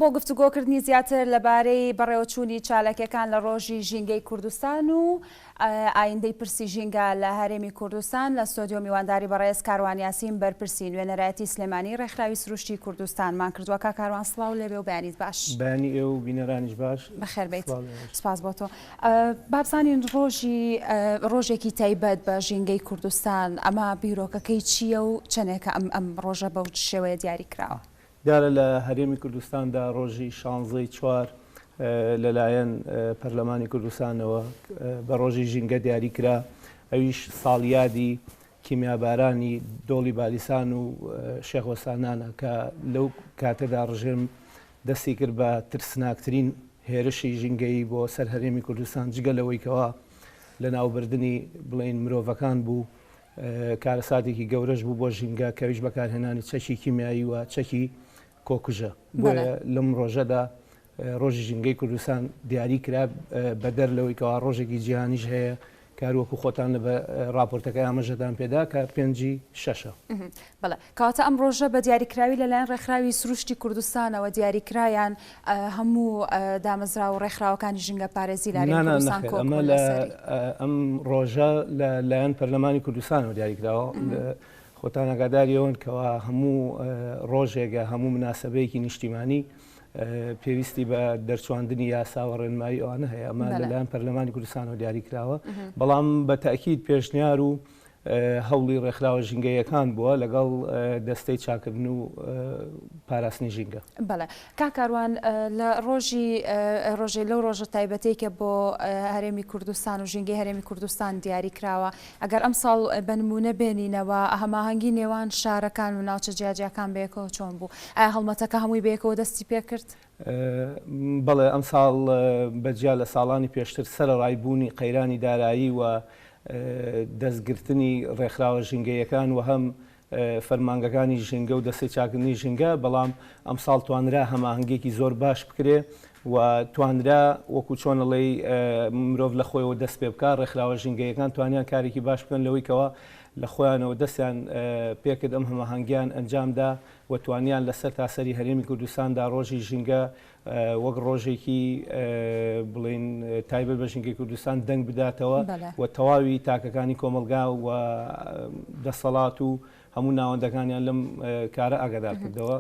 بۆ گفتوگۆکردنی زیاتر لەبارەی بەڕێوەچوونی چالاکیەکان لە ڕۆژی ژینگەی کوردستان و ئایندەی پرسی ژینگە لە هەرێمی کوردستان لە ستۆدیۆ میوانداری بەڕێز کاروان یاسین بەرپرسی نوێنەرایەتی سلێمانی ڕێکخراوی سروشتی کوردستانمان کردووە. کاک کاروان سڵاو لێبێ و بەیانیت باش. بەیانی ئێوە و بینەرانیش باش. بەخێر بێیت. سڵاو لێوەش. سپاس بۆ تۆ. با بزانین ڕۆژی ڕۆژێکی تایبەت بە ژینگەی کوردستان ئەمە بیرۆکەکەی چییە و چەندێکە ئەم ئەم ڕۆژە بەو شێوەیە دیاری کراوە؟ دیارە لە هەرێمی کوردستاندا ڕۆژی شانزەی چوار لەلایەن پەرلەمانی کوردستانەوە بە ڕۆژی ژینگە دیاری کرا، ئەویش ساڵیادی کیمیابارانی دۆڵی بالیسان و شێخ وەسانانە کە لەو کاتەدا ڕژێم دەستی کرد بە ترسناکترین هێرشی ژینگەیی بۆ سەر هەرێمی کوردستان، جگە لەوەی کەوا لەناوبردنی بڵێین مرۆڤەکان بوو کارەساتێکی گەورەش بوو بۆ ژینگە کە ئەویش بەکارهێنانی چەکی کیمیایی و چەکی کۆکوژە. بۆیە لەم ڕۆژەدا ڕۆژی ژینگەی کوردستان دیاری کرا، بەدەر لەوەی کەوا ڕۆژێکی جیهانیش هەیە کە هەروەکو خۆتان لە ڕاپۆرتەکەی ئاماژەتان پێدا کە پێنجی شەشە. بەڵێ، کەواتە ئەم ڕۆژە بە دیاریکراوی لەلایەن ڕێکخراوی سروشتی کوردستانەوە دیاریکرا یان هەموو دامەزراو و ڕێکخراوەکانی ژینگەپارێزی لە هەرێمی کوردستان کۆک بوون لەسەری؟ ئەم ڕۆژە لە لایەن پەرلەمانی کوردستانەوە دیاریکراوە. خۆتان ئاگاداری ئەوەن کەوا هەموو ڕۆژێک یا هەموو مناسەبەیەکی نیشتیمانی پێویستی بە دەرچواندنی یاسا و ڕێنمایی ئەوانە هەیە. ئەمە لەلایەن پەرلەمانی کوردستانەوە دیاریکراوە، بەڵام بە تەئکید پێشنیار و هەوڵی ڕێکخراوە ژینگەییەکان بووە لەگەڵ دەستەی چاککردن و پاراستنی ژینگە. بەڵێ کاک کاروان لە ڕۆژی ڕۆژێ لەو ڕۆژە تایبەتەی کە بۆ هەرێمی کوردستان و ژینگەی هەرێمی کوردستان دیاری کراوە ئەگەر ئەمساڵ بە نموونە بێنینەوە هەماهەنگی نێوان شارەکان و ناوچە جیاجیاکان بەیەکەوە چۆن بوو؟ ئایا هەڵمەتەکە هەمووی بەیەکەوە دەستی پێکرد؟ بەڵێ ئەمساڵ بە جیا لە ساڵانی پێشتر سەرەڕای بوونی قەیرانی دارایی و دەستگرتنی ڕێکخراوە ژینگەییەکان و هەم فەرمانگەکانی ژینگە و دەستەی چاککردنی ژینگە، بەڵام ئەمساڵ توانرا هەماهەنگییەکی زۆر باش بکرێ و توانرا وەکو چۆن ئەڵێی مرۆڤ لە خۆیەوە دەست پێ بکا، ڕێکخراوە ژینگەییەکان توانیان کارێکی باش بکەن لەوەی کەوا لە خۆیانەوە دەستیان پێکرد ئەم هەماهەنگییان ئەنجام دا و توانیان لە سەرتاسەری هەرێمی کوردستاندا ڕۆژی ژینگە وەک ڕۆژێکی بڵێین تایبەت بە ژینگەی کوردستان دەنگ بداتەوە و تەواوی تاکەکانی کۆمەڵگا و دەسەڵات و هەموو ناوەندەکانیان لەم کارە ئاگادار کردەوە.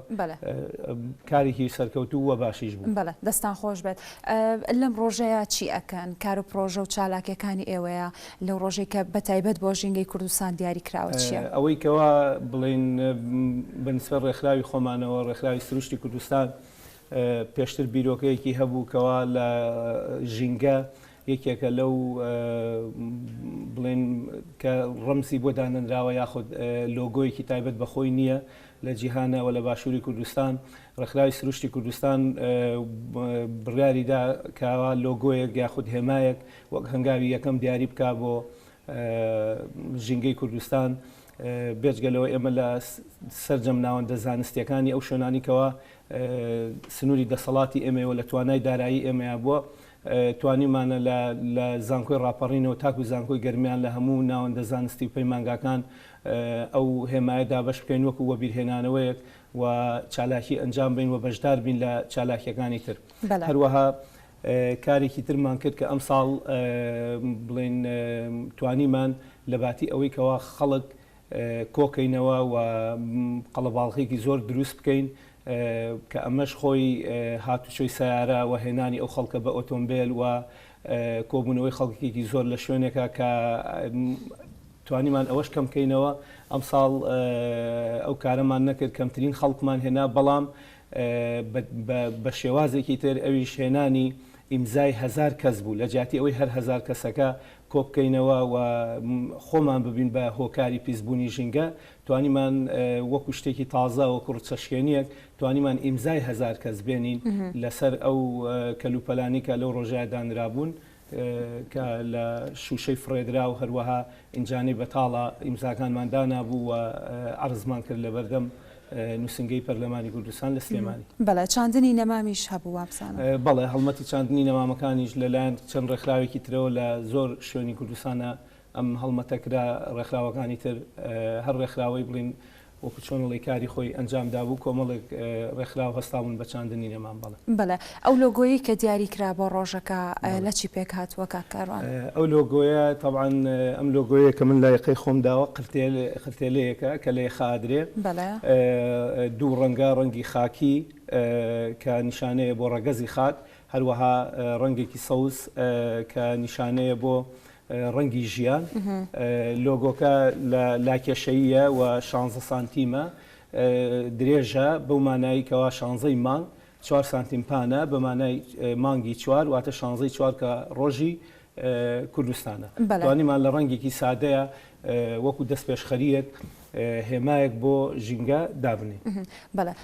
کارێکی سەرکەوتوو و باشیش بوو. بەڵێ دەستان خۆش بێت. لەم ڕۆژەیا چی ئەکەن؟ کار و پڕۆژە و چالاکیەکانی ئێوەیە لەو ڕۆژەی کە بە تایبەت بۆ ژینگەی کوردستان دیاری کراوە چیە؟ ئەوەی کەوا بڵێین بە نیسبەت ڕێکخراوی خۆمانەوە، ڕێکخراوی سروشتی کوردستان پێشتر بیرۆکەیەکی هەبوو کەوا لە ژینگە یەکێکە لەو بڵێن کە ڕەمزی بۆ دانەنراوە یاخود لۆگۆیەکی تایبەت بە خۆی نییە لە جیهانە و لە باشووری کوردستان ڕێکخراوی سروشتی کوردستان بڕیاری دا کەوا لۆگۆیەک یاخود هێمایەک وەک هەنگاوی یەکەم دیاری بکا بۆ ژینگەی کوردستان، بێجگە لەوە ئێمە لە سەرجەم ناوەندە زانستییەکانی ئەو شوێنانی کەوا سنووری دەسەڵاتی ئێمەیە و لە توانای دارایی ئێمەیا بووە توانیومانە لە لە زانکۆی ڕاپەڕینەوە تاکو زانکۆی گەرمیان لە هەموو ناوەندە زانستی و پەیمانگاکان ئەو هێمایە دابەش بکەین وەکو وەبیرهێنانەوەیەک و چالاکی ئەنجام بەین و بەشدار بین لە چالاکیەکانی تر. هەروەها کارێکی ترمان کرد کە ئەمساڵ بڵێین توانیمان لە باتی ئەوەی کەوا خەڵک کۆکەینەوە و قەڵەباڵغێکی زۆر دروست بکەین کە ئەمەش خۆی هاتوچۆی سەیارە و هێنانی ئەو خەڵکە بە ئۆتۆمبێل و کۆبوونەوەی خەڵکێکی زۆر لە شوێنێکە کە توانیمان ئەوەش کەم کەینەوە ئەمساڵ ئەو کارەمان نەکرد کەمترین خەڵکمان هێنا بەڵام بە شێوازێکی تر ئەویش هێنانی ئیمزای هەزار کەس بوو لە جیاتی ئەوەی هەر هەزار کەسەکە کۆبکەینەوە و خۆمان ببین بە هۆکاری پیسبوونی ژینگە توانیمان وەکو شتێکی تازە وەکو ڕچەشکێنیەک توانیمان ئیمزای هەزار کەس بێنین لەسەر ئەو کەلوپەلانەی کە لەو ڕۆژەیا دانرابوون کە لە شووشەی فڕێدرا و هەروەها ئینجانەی بەتاڵە ئیمزاکانمان دانابوو و عەرزمان کرد لەبەردەم نووسینگەی پەرلەمانی کوردستان لە سلێمانی. بەڵێ چاندنی نەمامیش هەبوو وابزانم. بەڵێ هەڵمەتی چاندنی نەمامەکانیش لەلایەن چەند ڕێکخراوێکی ترەوە لە زۆر شوێنی کوردستانا ئەم هەڵمەتە کرا، ڕێکخراوەکانی تر هەر ڕێکخراوەی بڵێین وەکو چۆن ئەڵێی کاری خۆی ئەنجام دابوو، کۆمەڵێک ڕێکخراو هەستابوون بە چاندنی نەمام. بەڵێ. بەڵێ. ئەو لۆگۆیەی کە دیاری کرا بۆ ڕۆژەکە لە چی پێک هاتووە کاک کاروان؟ ئەو لۆگۆیە تەبعەن ئەم لۆگۆیە کە من لە یەقەی خۆم داوە قرتێلەیەکە کە لە یەخە ئەدرێ. بەڵێ. دوو ڕەنگە، ڕەنگی خاکی کە نیشانەیە بۆ ڕەگەزی خاک، هەروەها ڕەنگێکی سەوز کە نیشانەیە بۆ ڕەنگی ژیان. لۆگۆکە لە لاکێشەییە و شانزە سانتیمە درێژە، بەو مانایەی کەوا شانزەی مانگ چوار سانتیم پانە، بە مانای مانگی چوار، واتە شانزەی چوار کە ڕۆژی کوردستانە. توانیمان لە ڕەنگێکی سادەیا وەکو دەستپێشخەرییەک هێمایەک بۆ ژینگە دابنێین. بەڵێ.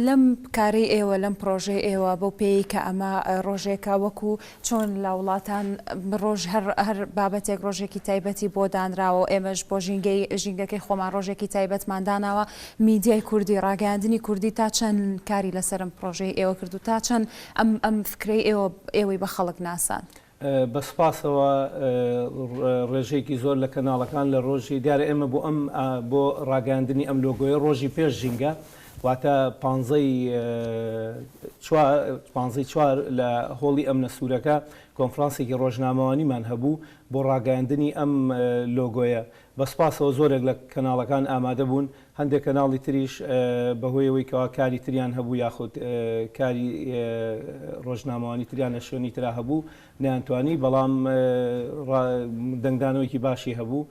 لەم کارەی ئێوە، لەم پڕۆژەی ئێوە، بەو پێیەی کە ئەمە ڕۆژێکە وەکو چۆن لە وڵاتان ڕۆژ هەر هەر بابەتێک ڕۆژێکی تایبەتی بۆ دانراوە و ئێمەش بۆ ژینگەی ژینگەکەی خۆمان ڕۆژێکی تایبەتمان داناوە، میدیای کوردی، ڕاگەیاندنی کوردی تا چەند کاری لەسەر ئەم پڕۆژەی ئێوە کرد و تا چەند ئەم ئەم فکرەی ئێوە ئێوەی بە خەڵک ناساند؟ بە سوپاسەوە ڕێژەیەکی زۆر لە کەناڵەکان لە ڕۆژی دیارە ئێمە بۆ ئەم بۆ ڕاگەیاندنی ئەم لۆگۆیە ڕۆژی پێش ژینگە واتە پانزەی چوار پانزەی چوار لە هۆڵی ئەمنە سوورەکە کۆنفرانسێکی ڕۆژنامەوانیمان هەبوو بۆ ڕاگەیاندنی ئەم لۆگۆیە بە سوپاسەوە زۆرێک لە کەناڵەکان ئامادە بوون هەندێک کەناڵی تریش بەهۆی ئەوەی کەوا کاری تریان هەبوو یاخود کاری ڕۆژنامەوانی تریان لە شوێنی ترا هەبوو نەیانتوانی بەڵام دەنگدانەوەیکی باشی هەبوو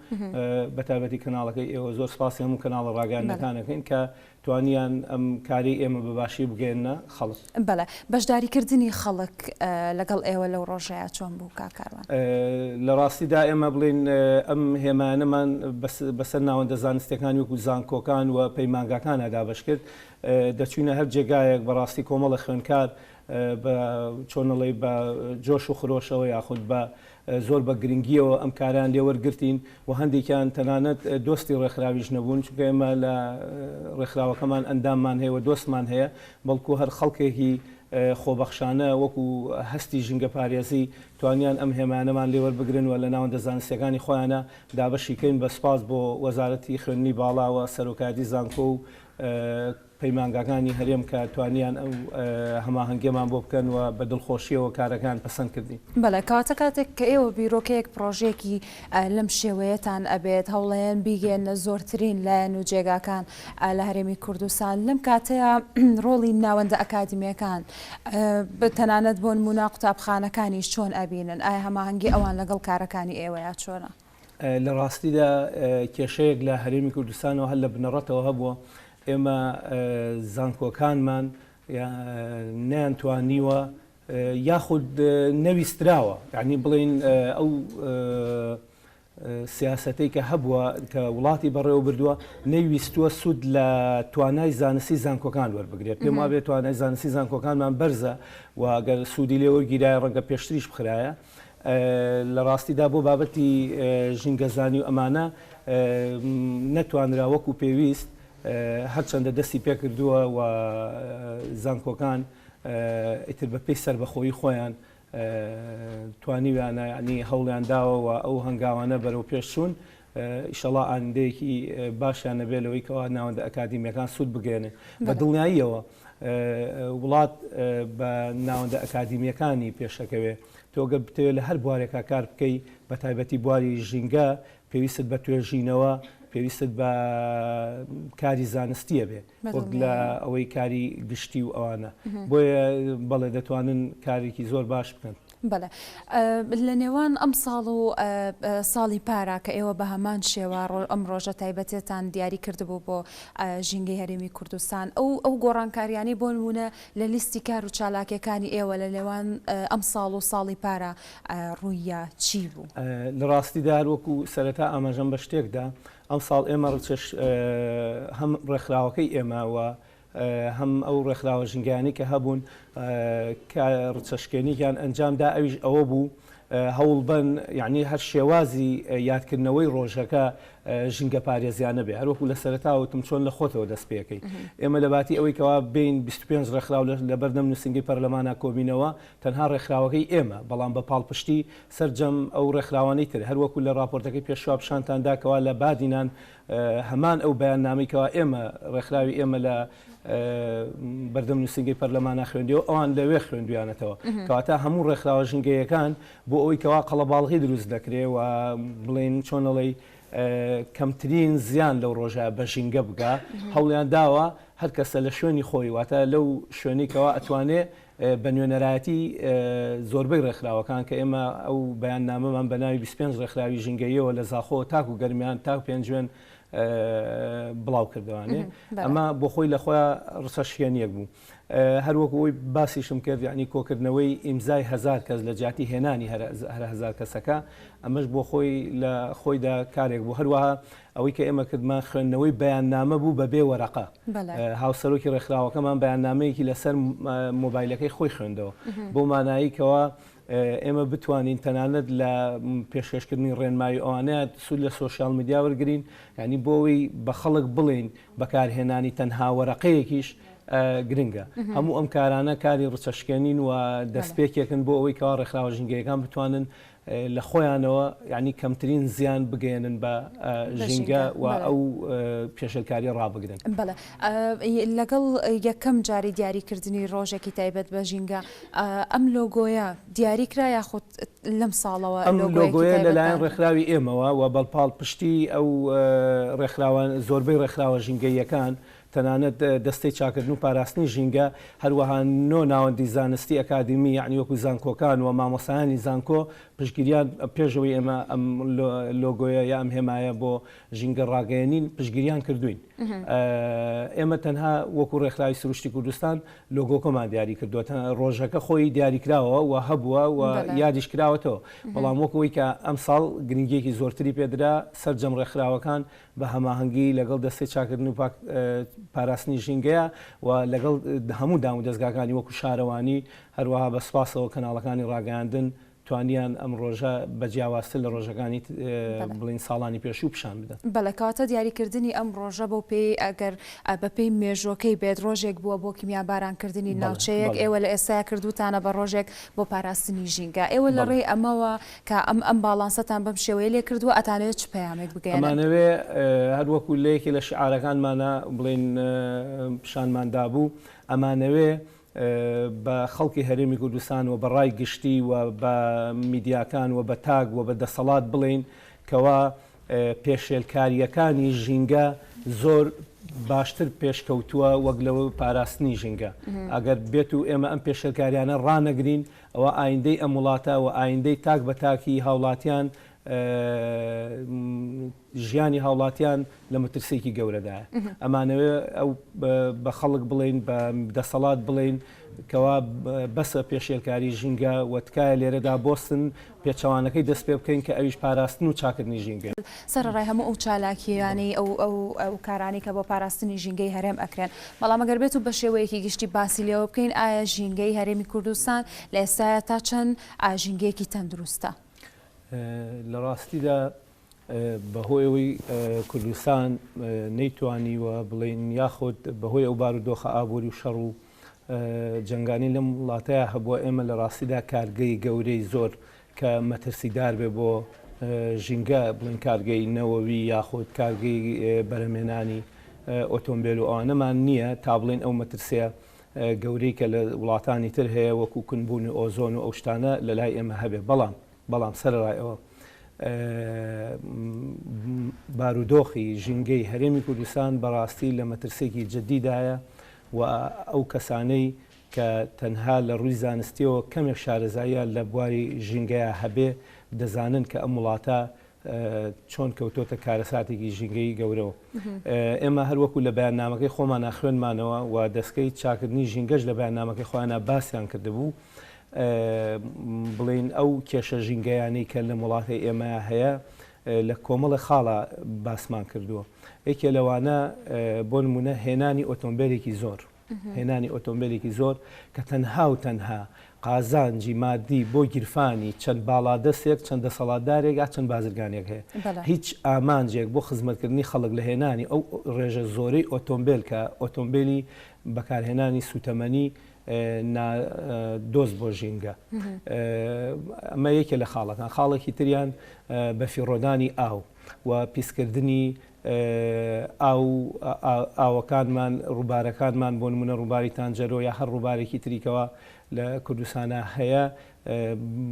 بە تایبەتی کەناڵەکەی ئێوە زۆر سپاسی هەموو کەناڵە ڕاگەیاندنەکان ئەکەین کە توانیان ئەم کارەی ئێمە بە باشی بگەیەننە خەڵک. بەڵێ بەشداریکردنی خەڵک لەگەڵ ئێوە لەو ڕۆژەیا چۆن بوو کاک کاروان؟ لە ڕاستیدا ئێمە بڵێین ئەم هێمایانەمان بەسەر ناوەندە زانستیەکانی وەکو زانکۆکان و پەیمانگاکانا دابەش کرد، دەچوینە هەر جێگایەک بەڕاستی کۆمەڵە خوێندکار بە چۆن ئەڵێی بە جۆش و خرۆشەوە یاخود بە زۆر بە گرنگییەوە ئەم کارەیان لێ وەرگرتین و هەندێکیان تەنانەت دۆستی ڕێکخراویش نەبوون، چونکە ئێمە لە ڕێکخراوەکەمان ئەنداممان هەیە و دۆستمان هەیە، بەڵکو هەر خەڵکێکی خۆبەخشانە وەکو هەستی ژینگەپارێزی توانیان ئەم هێمایانەمان لێ وەربگرن و لە ناوەندە زانستییەکانی خۆیانا دابەشی کەین، بە سوپاس بۆ وەزارەتی خوێندنی باڵا و سەرۆکایەتی زانکۆ و پەیمانگاکانی هەرێم کە توانیان ئەو هەماهەنگیەمان بۆ بکەن و بە دڵخۆشیەوە کارەکەیان پەسەند کردین. بەڵێ کەواتە کاتێک کە ئێوە بیرۆکەیەک پڕۆژەیەکی لەم شێوەیەتان ئەبێت هەوڵەیەن بیگەیەننە زۆرترین لایەن و جێگاکان لە هەرێمی کوردستان لەم کاتەیا ڕۆڵی ناوەندە ئەکادیمیەکان تەنانەت بۆ نموونە قوتابخانەکانیش چۆن ئەبینن ئایا هەماهەنگی ئەوان لەگەڵ کارەکانی ئێوەیا چۆنە؟ لە ڕاستیدا کێشەیەک لە هەرێمی کوردستانەوە هەر لە بنەڕەتەوە هەبووە، ئێمە زانکۆکانمان نەیانتوانیوە یاخود نەویستراوە یانی بڵێین ئەو سیاسەتەی کە هەبووە کە وڵاتی بەڕێوە بردووە نەیویستووە سوود لە توانای زانستی زانکۆکان وەربگرێت پێم وابێت توانای زانستی زانکۆکانمان بەرزە و گەر سوودی لێ وەرگیرایە ڕەنگە پێشتریش بخرایە لە ڕاستیدا بۆ بابەتی ژینگەزانی و ئەمانە نەتوانرا وەکو پێویست هەرچەندە دەستی پێکردووە و زانکۆکان ئیتر بە پێی سەربەخۆیی خۆیان توانیویانە یانی هەوڵیان داوە و ئەو هەنگاوانە بەرەو پێش چوون ئیشەڵا ئایندەیەکی باشیان نەبێت لەوەی کەوا ناوەندە ئەکادیمیەکان سوود بگەێنێ بە دڵنیاییەوە وڵات بە ناوەندە ئەکادیمیەکانی پێشەکەوێ تۆ گەر بتەوێت لە هەر بوارێکا کار بکەی بە تایبەتی بواری ژینگە پێویستت بە توێژینەوە پێویستت بە کاری زانستیە بێ وەک لە ئەوەی کاری گشتی و ئەوانە بۆیە بەڵێ دەتوانن کارێکی زۆر باش بکەن. بەڵێ لە نێوان ئەمساڵ و ساڵی پارا کە ئێوە بە هەمان شێوە ئەم ڕۆژە تایبەتێتان دیاری کردبوو بۆ ژینگەی هەرێمی کوردستان ئەو ئەو گۆڕانکاریانەی بۆ نموونە لە لیستی کار و چالاکیەکانی ئێوە لە نێوان ئەمساڵ و ساڵی پارا ڕووییا چی بوو؟ لە ڕاستیدا هەر وەکو سەرەتا ئاماژەم بە شتێک دا، ئەمساڵ ئێمە ڕچش هەم ڕێکخراوەکەی ئێمە و هەم ئەو ڕێکخراوە ژینگەیانەی کە هەبوون کە ڕچەشکێنێکیان ئەنجام دا ئەویش ئەوە بوو هەوڵبەن یعنی هەر شێوازی یادکردنەوەی ڕۆژەکە ژینگەپارێزیانە بێ. هەروەکو لە سەرەتاوە وتم چۆن لە خۆتەوە دەست پێکەی. ئێمە لە باتی ئەوەی کەوا بێین 25 ڕێکخراو لە بەردەم نووسینگەی پەرلەمانا کۆبینەوە، تەنها ڕێکخراوەکەی ئێمە، بەڵام بە پاڵپشتی سەرجەم ئەو ڕێکخراوانەی تر، هەروەکو لە ڕاپۆرتەکەی پێشوە پیشانتان دا کەوا لە بادینان هەمان ئەو بەیاننامەی کەوا ئێمە ڕێکخراوی ئێمە لە بەردەم نووسینگەی پەرلەمانا خوێندیەوە ئەوان لەوێ خوێندویانەتەوە. کەواتە هەموو ڕێکخراوە ژینگەیەکان بۆ ئەوەی کەوا قەڵەباڵغی دروست نەکرێ و بڵێین چۆن ئەڵێی کەمترین زیان لەو ڕۆژە بە ژینگە بگا هەوڵیان داوە هەر کەسە لە شوێنی خۆی واتە لەو شوێنەی کەوا ئەتوانێ بە نوێنەرایەتی زۆربەی ڕێکخراوەکان کە ئێمە ئەو بەیاننامەمان بە ناوی 25 ڕێکخراوی ژینگەییەوە لە زاخۆ تاکو گەرمیان تاک پێنجوێن بڵاو کردوانێ ئەمە بۆ خۆی لە خۆیان ڕچەشکێنیەک بوو. هەر وەکو ئەوەی باسیشم کرد یانی کۆکردنەوەی ئیمزای هەزار کەس لە جیاتی هێنانی هەر هەزار کەسەکە ئەمەش بۆ خۆی لە خۆیدا کارێک بوو هەروەها ئەوەی کە ئێمە کردمان خوێندنەوەی بەیاننامە بوو بەبێ وەرەقە هاوسەرۆکی ڕێکخراوەکەمان بەیاننامەیەکی لەسەر مۆبایلەکەی خۆی خوێندەوە بۆ مانایی کەوا ئێمە بتوانین تەنانەت لە پێشکەشکردنی ڕێنمایی ئەوانە سوود لە سۆشیال میدیا وەرگین یعنی بۆ ئەوەی بە خەڵک بڵێین بەکارهێنانی تەنها وەرەقەیەکیش گرنگە. هەموو ئەم کارانە کاری ڕچەشکێنین و دەستپێکێکن بۆ ئەوەی کەوا ڕێکخراوە ژینگەیەکان بتوانن لە خۆیانەوە یانی کەمترین زیان بگەیەنن بە ژینگە و ئەو پێشێلکاریە ڕابگرن. بەڵێ لەگەڵ یەکەم جاری دیاریکردنی ڕۆژێکی تایبەت بە ژینگە ئەم لۆگۆیە دیاری کرا یاخود لەم ساڵەوە ئەم لۆگۆیە لەلایەن ڕێکخراوی ئێمەوە و بە پاڵپشتی ئەو ڕێکخراوە زۆربەی ڕێکخراوە ژینگەییەکان تەنانەت دەستەی چاکردن و پاراستنی ژینگە، هەروەها نۆ ناوەندی زانستی ئەکادیمی یەعنی وەکو زانکۆکان و مامۆستایانی زانکۆ پشتگیریان پێش ئەوەی ئێمە ئەم لۆگۆیە یا ئەم هێمایە بۆ ژینگە ڕاگەیەنین پشتگیریان کردووین. ئێمە تەنها وەکو ڕێکخراوی سروشتی کوردستان لۆگۆکەمان دیاری کردووە، ڕۆژەکە خۆی دیاریکراوە و هەبووە و یادیش کراوەتەوە، بەڵام وەکو ئەوەی کە ئەمساڵ گرنگییەکی زۆرتری پێدرا، سەرجەم ڕێکخراوەکان بە هەماهەنگی لەگەڵ دەستەی چاککردن و پاراستنی ژینگەیە و لەگەڵ هەموو دامودەزگاکانی وەکو شارەوانی، هەروەها بە سوپاسەوە کەناڵەکانی ڕاگەیاندن توانیان ئەم ڕۆژە بە جیاوازتر لە ڕۆژەکانی بڵێین ساڵانی پێشوو پیشان بدەن. بەڵێ، کەواتە دیاریکردنی ئەم ڕۆژە بەو پێیەی ئەگەر بە پێی مێژووەکەی بێت ڕۆژێک بووە بۆ کیمیابارانکردنی ناوچەیەک، ئێوە لە ئێستایا کردووتانە بە ڕۆژێک بۆ پاراستنی ژینگە. ئێوە لە ڕێی ئەمەوە کە ئەم ئەم باڵانسەتان بەم شێوەیە لێ کردووە ئەتانەوێت چ پەیامێک بگەیەنن؟ ئەمانەوێ هەر وەکوو لە یەکێ لە شیعارەکانمانا بڵێین پیشانمان دابوو، ئەمانەوێ بە خەڵکی هەرێمی کوردستان و بە ڕای گشتی و بە میدیاکان و بە تاک و بە دەسەڵات بڵێین کەوا پێشێلکارییەکانی ژینگە زۆر باشتر پێشکەوتووە وەک لە پاراستنی ژینگە. ئەگەر بێتو ئێمە ئەم پێشێلکاریانە ڕانەگرین ئەوا ئایندەی ئەم وڵاتە و ئایندەی تاک بە تاکی هاوڵاتیان ژیانی هاوڵاتیان لە مەترسیەکی گەورەدایە. ئەمانەوێ ئەو بە خەڵک بڵێین، بە دەسەڵات بڵێین کەوا بەسە پێشێلکاری ژینگە و تکایە لێرەدا بۆستن، پێچەوانەکەی دەست پێ بکەین کە ئەویش پاراستن و چاکردنی ژینگەیە. سەرەڕای هەموو ئەو چالاکییانەی ئەو ئەو ئەو کارانەی کە بۆ پاراستنی ژینگەی هەرێم ئەکرێن، بەڵام ئەگەر بێت و بە شێوەیەکی گشتی باسی لێوە بکەین ئایا ژینگەی هەرێمی کوردستان لە ئێستایا تا چەند ژینگەیەکی تەندروستە؟ لە ڕاستیدا بەهۆی ئەوەی کوردستان نەیتوانیوە بڵێین یاخود بەهۆی ئەو بارودۆخە ئابووری و شەڕ و جەنگانی لەم وڵاتەیا هەبووە ئێمە لە ڕاستیدا کارگەی گەورەی زۆر کە مەترسیدار بێ بۆ ژینگە بڵێن کارگەی نەوەوی یاخود کارگەی بەرهەمهێنانی ئۆتۆمبێل و ئەوانەمان نییە تا بڵێن ئەو مەترسیە گەورەی کە لە وڵاتانی تر هەیە وەکو کونبوونی ئۆزۆن و ئەو شتانە لە لای ئێمە هەبێ بەڵام بەڵام سەرەڕای ئەوە بارودۆخی ژینگەی هەرێمی کوردستان بەڕاستی لە مەترسێکی جددیدایە و ئەو کەسانەی کە تەنها لە ڕووی زانستیەوە کەمێک شارەزاییان لە بواری ژینگەیا هەبێ دەزانن کە ئەم وڵاتە چۆن کەوتۆتە کارەساتێکی ژینگەیی گەورەوە. ئێمە هەر وەکو لە بەیاننامەکەی خۆمانا خوێندمانەوە و دەستکەی چاکردنی ژینگەش لە بەیاننامەکەی خۆیانا باسیان کردبوو بڵێین ئەو کێشە ژینگەیانەی کە لەم وڵاتەی ئێمە هەیە لە کۆمەڵە خاڵە باسمان کردووە. یەکێ لەوانە بۆ نمونە هێنانی ئۆتۆمبێلێکی زۆر. هێنانی ئۆتۆمبیلێکی زۆر کە تەنها و تەنها قازانجی مادی بۆ گیرفانی چەند باڵادەستێک، چەند دەسەڵاتدارێک یا چەند بازرگانێک هەیە. هیچ ئامانجێک بۆ خزمەتکردنی خەڵک لە هێنانی ئەو ڕێژە زۆرەی ئۆتۆمبێل کە ئۆتۆمبێلی بەکارهێنانی سووتەمەنی نا دۆست بۆ ژینگە. ئەمە یەکێ لە خاڵەکان. خاڵێکی تریان بەفیڕۆدانی ئاو و پیسکردنی ئاو ئاوەکانمان، ڕووبارەکانمان بۆ نموونە ڕووباری تانجەرۆ یا هەر ڕووبارێکی تری کەوا لە کوردستانا هەیە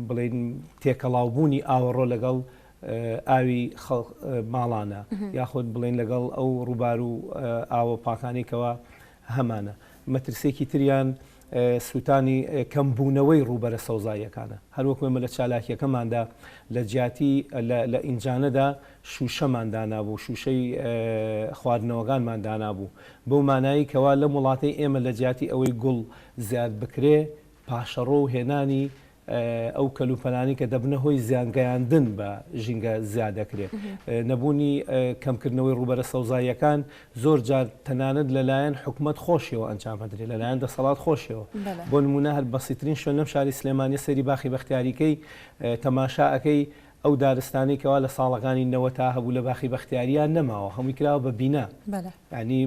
بڵێین تێکەڵاوبوونی ئاوەڕۆ لەگەڵ ئاوی ماڵانە یاخود بڵێین لەگەڵ ئەو ڕووبار و ئاوە پاکانەی کەوا هەمانە. مەترسییەکی تریان سووتانی کەمبوونەوەی ڕووبەرە سەوزاییەکانە. هەروەکو ئێمە لە چالاکییەکەماندا لە جیاتی لە ئینجانەدا شووشەمان دانابوو، شووشەی خواردنەوەکانمان دانابوو. بەو مانایەی کەوا لەم وڵاتەی ئێمە لە جیاتی ئەوەی گوڵ زیاد بکرێ، پاشەڕۆ و هێنانی ئەو کەلوپەلانەی کە دەبنە هۆی زیانگەیاندن بە ژینگە زیاد دەکرێت. نەبوونی کەمکردنەوەی ڕووبەرە سەوزاییەکان زۆر جار تەنانەت لەلایەن حکومەت خۆشیەوە ئەنجام ئەدرێت، لەلایەن دەسەڵات خۆشیەوە. بۆ نموونە هەر بەسیترین شوێن لەم شاری سلێمانیە سەیری باخی بەختیاریکەی تەماشا ئەکەی ئەو دارستانەی کەوا لە ساڵەکانی نەوەتا هەبوو لە باخی بەختیاریا نەماوە هەمووی کراوە بە بینا یانی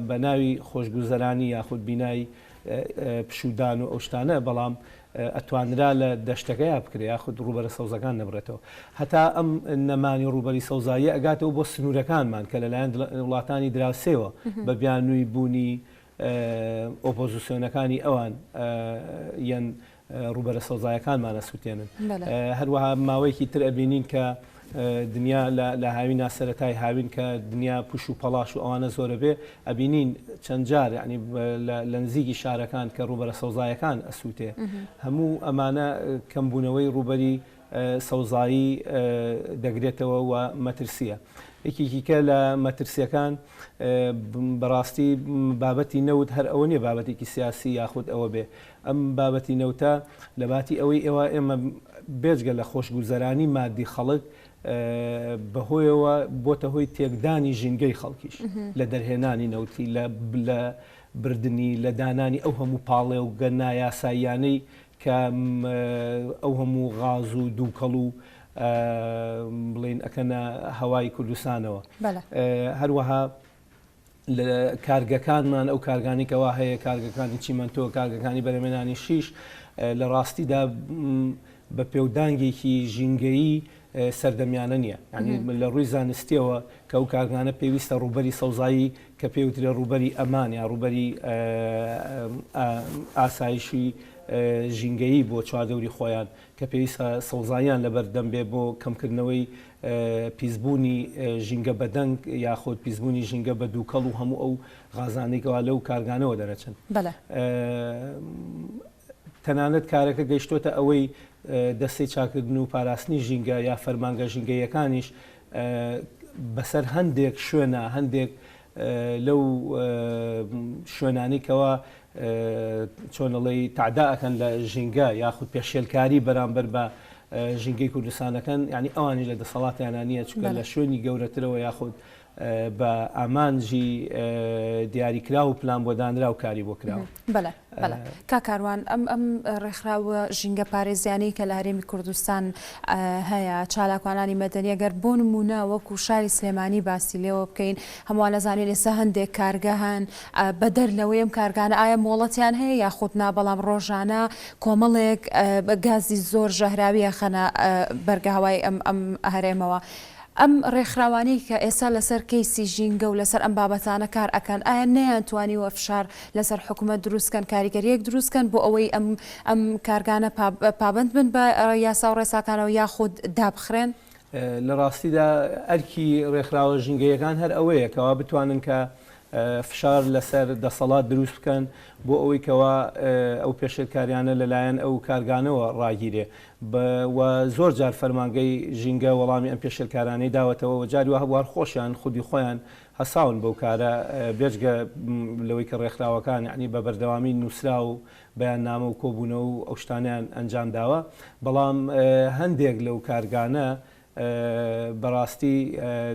بە ناوی خۆشگوزەرانی یاخود بینای پشوودان و ئەو شتانە بەڵام ئەتوانرا لە دەشتەکەیا بکرێ یاخود ڕووبەرە سەوزەکان نەبڕێتەوە هەتا ئەم نەمانی ڕووبەری سەوزاییە ئەگاتەوە بۆ سنوورەکانمان کە لەلایەن وڵاتانی دراوسێوە بە بیانووی بوونی ئۆپۆزیسیۆنەکانی ئەوان یەن ڕووبەرە سەوزایەکانمان ئەسوتێنن. هەروەها ماوەیەکی تر ئەبینین کە دنیا لە هاوینا سەرەتای هاوین کە دنیا پوش و پەڵاش و ئەوانە زۆرە بێ ئەبینین چەند جار یعنی لە نزیکی شارەکان کە ڕووبەرە سەوزایەکان ئەسووتێ هەموو ئەمانە کەمبوونەوەی ڕووبەری سەوزایی دەگرێتەوە و مەترسییە. یەکێکی کە لە مەترسییەکان بەڕاستی بابەتی نەوت هەر ئەوە نییە بابەتێکی سیاسی یاخود ئەوە بێ ئەم بابەتی نەوتە لەباتی ئەوەی ئێوە ئێمە بێجگە لە خۆشگوزەرانی مادی خەڵک بەهۆیەوە بۆتە هۆی تێکدانی ژینگەی خەڵکیش لە دەرهێنانی نەوتی لە بردنی لە دانانی ئەو هەموو پاڵێوگە نایاساییانەی کە ئەو هەموو غاز و دووکەڵ و بڵێین ئەکەنە هەوای کوردستانەوە. هەروەها لە کارگەکانمان ئەو کارگانەی کەوا هەیە کارگەکانی چیمەنتۆ کارگەکانی بەرهەمێنانی شیش لە ڕاستیدا بە پێودانگێکی ژینگەیی سەردەمیانە نییە یعنی لە ڕووی زانستیەوە کە ئەو کارگانە پێویستە ڕووبەری سەوزایی کە پێوترێ ڕووبەری ئەمان یا ڕووبەری ئاسایشی ژینگەیی بۆ چواردەوری خۆیان کە پێویستە سەوزاییان لەبەر دەم بێ بۆ کەمکردنەوەی پیسبوونی ژینگە بە دەنگ یاخود پیسبوونی ژینگە بە دووکەڵ و هەموو ئەو غازانەی کەوا لەو کارگانەوە دەرەچن. تەنانەت کارەکە گەیشتۆتە ئەوەی دەستەی چاکردن و پاراستنی ژینگە یا فەرمانگە ژینگەییەکانیش بەسەر هەندێک شوێنە هەندێک لەو شوێنانەی کەوا چۆن ئەڵێی تەعدا ئەکەن لە ژینگە یاخود پێشێلکاری بەرامبەر بە ژینگەی کوردستان ئەکەن یعنی ئەوانیش لە دەسەڵاتیانە نییە چونکە لە شوێنی گەورەترەوە یاخود بە ئامانجی دیاریکراو و پلان بۆ دانراو کاری بۆ کراوە. بەلێ بەلێ کاک کاروان ئەم ئەم ڕێکخراوە ژینگە پارێزیانەی کە لە هەرێمی کوردستان هەیە چالاکوانانی مەدەنی گەر بۆ نموونە وەکو شاری سلێمانی باسی لێوە بکەین هەمووان ئەزانین ئێستا هەندێک کارگە هەن بەدەر لەوەی ئەم کارگانە ئایا مۆڵەتیان هەیە یاخود نا بەڵام ڕۆژانە کۆمەڵێک گازی زۆر ژەهراوی ئەخەنە بەرگەهەوای ئەم ئەم هەرێمەوە ئەم ڕێکخراوانەی کە ئێستا لەسەر کەیسی ژینگە و لەسەر ئەم بابەتانە کار ئەکەن ئایا نەیانتوانیوە فشار لەسەر حکومەت دروست کەن کاریگەریەک دروست کەن بۆ ئەوەی ئەم ئەم کارگانە پابەند بن بە یاسا و ڕێساکانەوە یاخود دابخرێن؟ لە ڕاستیدا ئەرکی ڕێکخراوە ژینگەیەکان هەر ئەوەیە کەوا بتوانن کە فشار لەسەر دەسەڵات دروست بکەن بۆ ئەوەی کەوا ئەو پێشێلکاریانە لەلایەن ئەو کارگانەوە ڕاگیرێ و زۆر جار فەرمانگەی ژینگە وەڵامی ئەم پێشێلکارانەی داوەتەوە و جاری وا هەبوو هەر خۆشیان خودی خۆیان هەساون بەو کارە بێجگە لەوەی کە ڕێکخراوەکان یەعنی بە بەردەوامی نووسراو و بەیاننامە و کۆبوونەوە و ئەو شتانەیان ئەنجام داوە بەڵام هەندێک لەو کارگانە بەڕاستی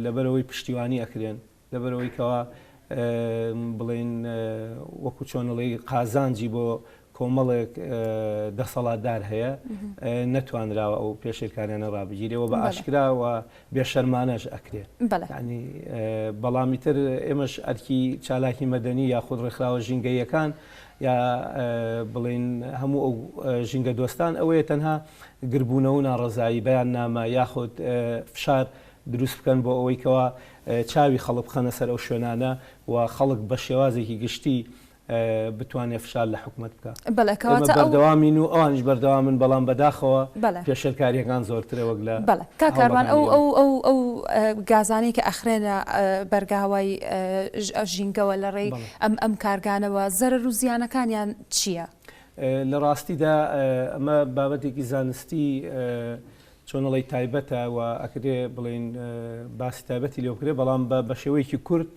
لەبەرئەوەی پشتیوانی ئەکرێن لەبەرئەوەی کەوا. بڵێین وەکو چۆنڵی قازانجی بۆ کۆمەڵێک دەسەڵاتدار هەیە نەتوانراوە ئەو پێشێلکاریانە ڕابگیرێ و بە ئاشکرا و بێ شەرمانەش ئەکرێ یانی بەڵام ئیتر ئێمەش ئەرکی چالاکی مەدەنی یاخود ڕێکخراوە ژینگەیەکان یا بڵین هەموو ئەو ژینگە دۆستان ئەوەیە تەنها گربوونەوە و ناڕەزایی بەیان نامە یاخود فشار دروست بکەن بۆ ئەوەی کەوا چاوی خەڵک بخەنە سەر ئەو شوێنانە و خەڵک بە شێوازێکی گشتی بتوانێت فشار لە حکومەت بکا. بەڵێ ئێمە کەواتە ئەو. بەردەوامین و ئەوانیش بەردەوامن بەڵام بەداخەوە بەڵێ. پێشێلکارییەکان زۆرترە وەک لە بەڵێ کاک کاروان هەوڵەکانی ئەو ئێمە. ئەو ئەو ئەو گازانەی کە ئەخرێنە بەرگە هەوای ژینگەوە لە ڕێی بەڵێ. ئەم ئەم کارگانەوە زەرەر و زیانەکانیان چییە؟ لە ڕاستیدا ئەمە بابەتێکی زانستی چۆن ئەڵێی تایبەتە و ئەکرێ بڵێین باسی تایبەتی لێ بکرێ بەڵام بە شێوەیەکی کورت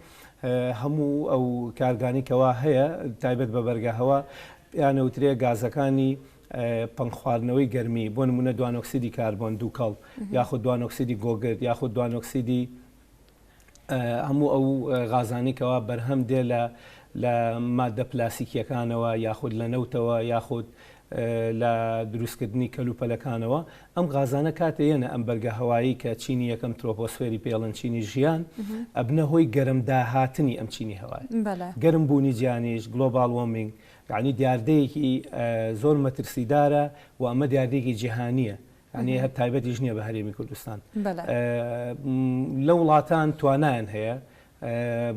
هەموو ئەو کارگانی کەوا هەیە تایبەت بە بەرگە هەوا یانەوترێ گازەکانی پەنگخواردنەوەی گەرمی بۆ نمونە دوانۆکسیدی کاربۆن دووکەڵ یاخود دوانۆکسیدی گۆگرد یاخود دوانۆکسیدی هەموو ئەو غازانەی کەوا بەرهەم دێ لە لە ماددە پلاسیکیەکانەوە یاخود لە نەوتەوە یاخود لە دروستکردنی کەلوپەلەکانەوە ئەم غازانە کاتێ یەنە ئەم بەرگە هەوایی کە چینی یەکەم ترۆپۆسفێری پێڵن چینی ژیان ئەبنە هۆی گەرم داهاتنی ئەم چینی هەوای گەرم بوونی جیانیش global warming یعنی دیاردەیەکی زۆر مەترسیدارە و ئەمە دیاردەیەکی جیهانیە یانی هەر تایبەتیش نییە بە هەرێمی کوردستان. لە وڵاتان توانایان هەیە،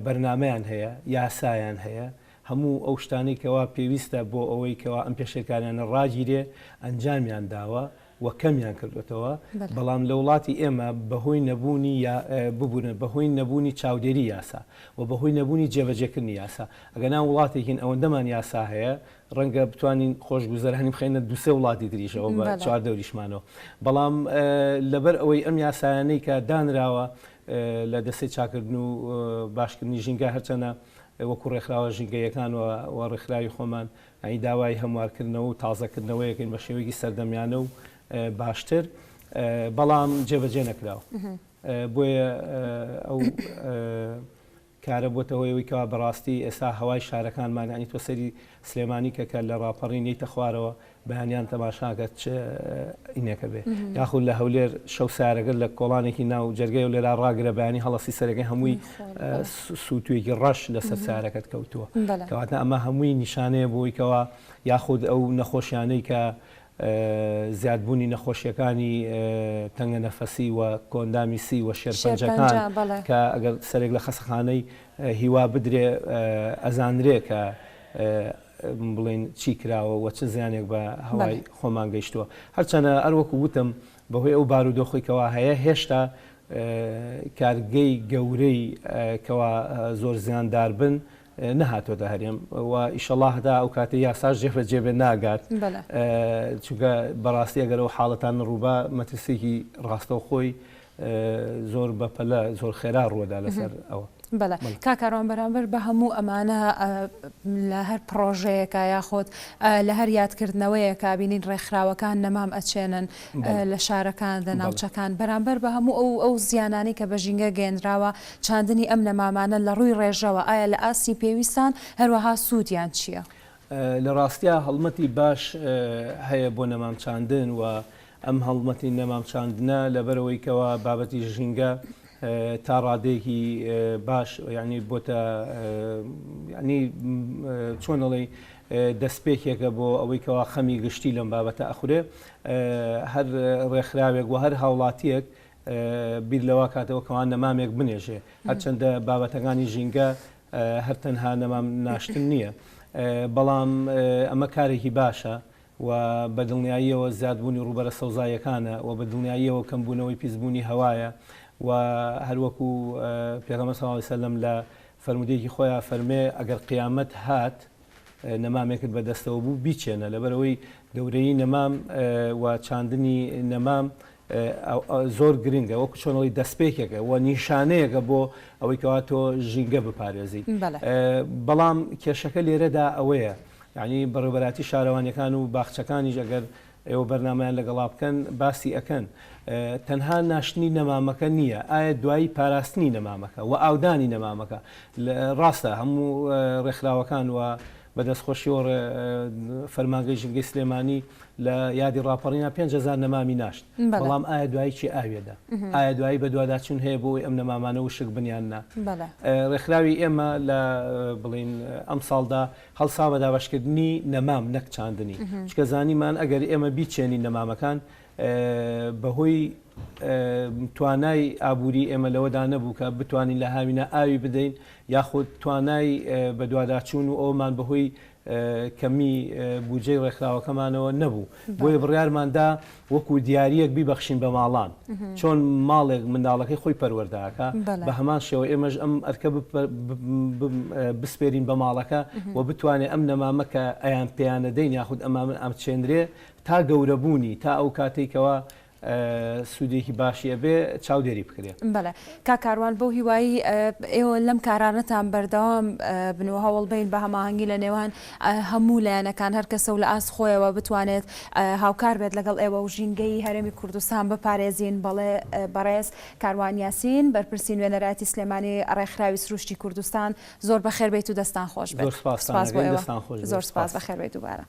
بەرنامەیان هەیە، یاسایان هەیە، هەموو ئەو شتانەی کەوا پێویستە بۆ ئەوەی کەوا ئەم پێشێلکاریانە ڕاگیرێ ئەنجامیان داوە و کەمیان کردوێتەوە، بەڵام لە وڵاتی ئێمە بەهۆی نەبوونی یا ببورن بەهۆی نەبوونی چاودێری یاسا و بەهۆی نەبوونی جێبەجێکردنی یاسا، ئەگەنا وڵاتێکین ئەوەندەمان یاسا هەیە ڕەنگە بتوانین خۆشگوزەرانی بخەینە دوسێ وڵاتی تریشەوە بە چواردەوریشمانەوە بەڵام لەبەر ئەوەی ئەم یاسایانەی کە دانراوە لە دەستەی چاکردن و باشکردنی ژینگە هەرچەنە وەکو ڕێکخراوە ژینگەیەکان و ڕێکخراوی خۆمان ئەی داوای هەموارکردنەوە و تازەکردنەوەیەکەین بە شێوەیەکی سەردەمیانە و باشتر بەڵام جێبەجێ نەکراوە بۆیە ئەو کارە بۆتە هۆی ئەوەی کەوا بەڕاستی ئێستا هەوای شارەکانمان یانی تۆ سەیری سلێمانی کە کە لە ڕاپەڕین یەیتە خوارەوە بەیانیان تەماشاکە چ ئینێکە بێ یاخود لە هەولێر شەو سارەکەت لە کۆڵانێکی ناو جەرگەی هەولێرا ڕاگرە بەیانی هەڵەسی سەرەکەی هەمووی سووتوێکی ڕەش لەسەر سارەکەت کەوتووە کەواتە ئەمە هەمووی نیشانەیە بۆی کەوا یاخود ئەو نەخۆشیانەی کە زیادبوونی نەخۆشیەکانی تەنگەنەفەسی و کۆئەندامی سی و شێرپەنجەکان کە ئەگەر سەرێک لە خەسەخانەی هیوا بدرێ ئەزانرێ کە بڵێن چی کراوە و چ زیانێک بە هەوای خۆمان گەیشتووە. هەرچەنە هەر وەکو وتم بەهۆی ئەو بارودۆخی کەوا هەیە هێشتا کارگەی گەورەی کەوا زۆر زیاندار بن نەهاتۆتە هەرێم و ئیشەڵا هەتا ئەو کاتەی یاساش جێبەجێ بێت ناگات چونکە بەڕاستی ئەگەر ئەو حاڵەتانە ڕووبا مەترسیەکی ڕاستەوخۆی زۆر بەپەلە زۆر خێرا ڕووەدا لەسەر ئەوە. بەڵێ کاک کاروان بەرامبەر بە هەموو ئەمانە لە هەر پڕۆژەیەکا یاخود لە هەر یادکردنەوەیەکا بینین ڕێکخراوەکان نەمام ئەچێنن لە شارەکان لە ناوچەکان بەرامبەر بە هەموو ئەو ئەو زیانانەی کە بە ژینگە گەیەنراوە چاندنی ئەم نەمامانە لە ڕووی ڕێژەوە ئایا لە ئاستی پێویستان، هەروەها سوودیان چییە؟ لە ڕاستیا هەڵمەتی باش هەیە بۆ نەمام چاندن و ئەم هەڵمەتی نەمام چاندنە لەبەرئەوەی کەوا بابەتی ژینگە تا ڕادەیەکی باش یانی بۆتە یانی چۆن ئەڵێی دەستپێکێکە بۆ ئەوەی کەوا خەمی گشتی لەم بابەتە ئەخورێ هەر ڕێکخراوێک و هەر هاوڵاتیەک بیر لەوە کاتەوە کەوا نەمامێک بنێژێ هەرچەندە بابەتەکانی ژینگە هەر تەنها نەمام ناشتن نییە بەڵام ئەمە کارێکی باشە و بە دڵنیاییەوە زیادبوونی ڕووبەرە سەوزاییەکانە و بە دڵنیاییەوە کەمبوونەوەی پیسبوونی هەوایە و هەروەکو پێغەمبەر صلی اللە علیه وسلم لە فەرموودەیەکی خۆیا فەرمێ ئەگەر قیامەت هات نەمامێکت بە دەستەوە بوو بیچێنە لەبەرئەوەی گەورەیی نەمام و چاندنی نەمام زۆر گرنگە وەکو چۆن ئەڵێی دەستپێکێکە و نیشانەیەکە بۆ ئەوەی کەوا تۆ ژینگە بپارێزی بەڵام کێشەکە لێرەدا ئەوەیە یعنی بەڕێوبەراتی شارەوانیەکان و باخچەکانیش ئەگەر. ئێوە بەرنامەیان لەگەڵا بکەن باسی ئەکەن تەنها ناشتنی نەمامەکە نییە ئایا دوایی پاراستنی نەمامەکە و ئاودانی نەمامەکە ڕاستە هەموو ڕێکخراوەکان و بە دەستخۆشیەوە فەرمانگەی ژینگەی سلێمانی لە یادی ڕاپەڕینا 5000 نەمامی ناشت بەڵام ئایا دوایی کێ ئاوێدا ئایا دوایی بەدواداچوون هەیە بۆ ئەوەی ئەم نەمامانە وشک بن یان نا ڕێکخراوی ئێمە لە بڵین ئەمساڵدا هەڵسا بە دابەشکردنی نەمام نەک چاندنی، چونکە زانیمان ئەگەر ئێمە بیچێنین نەمامەکان بەهۆی توانای ئابووری ئێمە لەوەدا نەبوو کە بتوانین لە هاوینە ئاوی بدەین یاخود توانای بەدواداچوون و ئەومان بەهۆی کەمی بودجەی ڕێکخراوەکەمانەوە نەبوو بۆیە بڕیارماندا وەکو دیارییەک بیبەخشین بە ماڵان، چۆن ماڵێک منداڵەکەی خۆی پەروەردە ئەکا، بە هەمان شێوە ئێمەش ئەم ئەرکە بسپێرین بە ماڵەکە و بتوانێ ئەم نەمامە کە ئەیان پێیانەدەین یاخود ئەمامە ئەمچێنرێ تا گەورەبوونی تا ئەو کاتەی کەوا سوودێکی باشی ئەبێ چاودێری بکرێ. بەڵێ کاک کاروان بەو هیوایەی ئێوە لەم کارانەتان بەردەوام بن و هەوڵ بەین بە هەماهەنگی لە نێوان هەموو لایەنەکان هەر کەسە و لە ئاست خۆیەوە بتوانێت هاوکار بێت لەگەڵ ئێوە و ژینگەی هەرێمی کوردستان بپارێزین بەڵێ بەڕێز کاروان یاسین بەرپرسی نوێنەرایەتی سلێمانی ڕێکخراوی سروشتی کوردستان زۆر بەخێر بێیت و دەستان خۆش بێت زۆر سپاستان سپاس بۆ ئەکەین ئێوە دەستان خۆش بێت زۆر سپاس سپاس. بەخێر بێیت دووبارە.